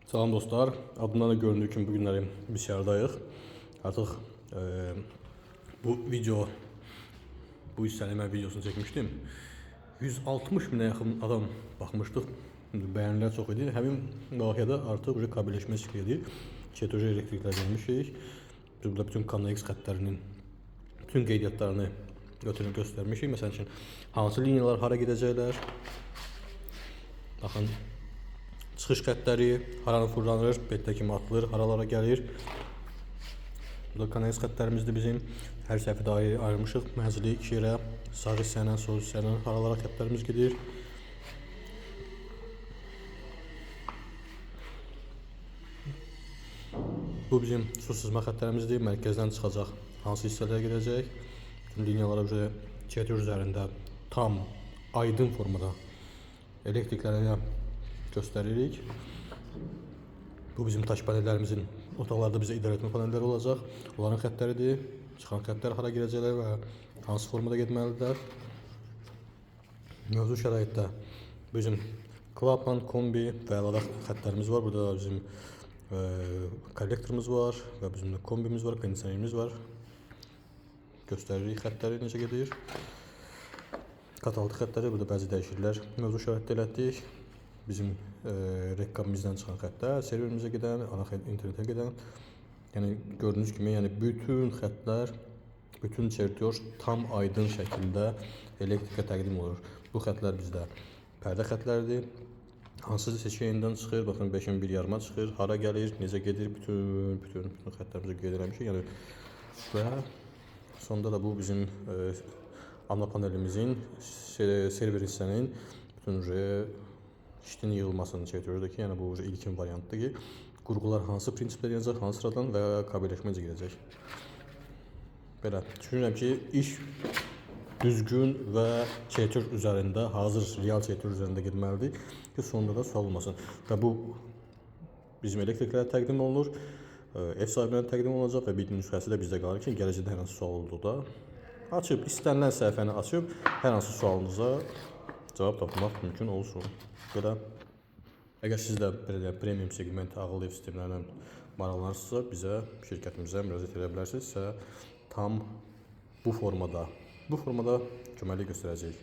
Salam dostlar, adından da göründüyü kimi bu günləri Misyardayıq. Artıq bu video, bu hissəni mən videosunu çəkmişdim. 160 minə yaxın adam baxmışdıq. Bəyənilər çox idi. Həmin layihədə artıq уже kabelləşmə çıxır. Çetoje elektriklər vermişik. Biz burada bütün KNX xəttlərinin bütün qeydiyyatlarını götürüb göstərmişik. Məsəl üçün hansı liniyalar hara gedəcəklər? Baxın, çıxış xəttləri haranı fırlanır, betdə kimi atılır, haralara gəlir. Burada KNX xəttlərimizdir bizim. Hər səhifədə ayırmışıq. Mənzili iki yerə, sağ hissənə, sol hissənə haralara xəttlərimiz gedir. Bu bizim su sızma xəttlərimizdir. Mərkəzdən çıxacaq hansı hissələrə gedəcək. Bütün liniyalara уже çetir üzərində tam aydın formada elektriklərini göstəririk. Bu bizim taş panellərimizin otaqlarda bizə idarə etmə panelləri olacaq. Onların xəttləridir. Çıxan xəttlər hara girəcəklər və hansı formada getməlidirlər. Mövcud şəraitdə bizim klapan, kombi və əlavə xəttlərimiz var. Burada da bizim kollektorumuz var və bizim də kombimiz var, kondisionerimiz var. Göstəririk xəttləri necə gedir. Kat altı xəttləri burada bəzi dəyişikliklər mövcud şəraitdə elətdik. Bizim rekkabimizdən çıxan xəttlər, serverimizə gedən, ana xətt internetə gedən. Yəni gördüyünüz kimi, yəni bütün xəttlər, bütün çertyoş tam aydın şəkildə elektrikə təqdim olunur. Bu xəttlər bizdə pərdə xəttləridir. Hansı seçkəyindən çıxır, baxın 5-in 1 yarıma çıxır, hara gəlir, necə gedir, bütün xəttlərimizi qeyd eləmişik. Yəni və sonda da bu bizim ana panelimizin server hissənin bütün şitin yığılmasını çəkdirir ki, yəni bu ilkin variantdır ki, qurğular hansı prinsipdə yanacaq, hansı sıradan və kabelləşmə necə gedəcək. Belə, düşünürəm ki, iş düzgün və çetir üzərində, hazır real çetir üzərində getməlidir ki, sonunda da sual olmasın. Və bu bizim elektriklərə təqdim olunur, ev sahibinə təqdim olunacaq və bir nüsxəsi də bizdə qalır ki, gələcəkdə hər hansı sual olduqda açıb, istənilən səhifəni açıb hər hansı sualınıza cavab tapmaq mümkün olsun. Belə, əgər siz də belə deyək, premium segment ağıllı ev sistemlərindən maraqlanırsınızsa, bizə, şirkətimizə müraciət edə bilərsinizsə, tam bu formada köməklik göstərəcəyik.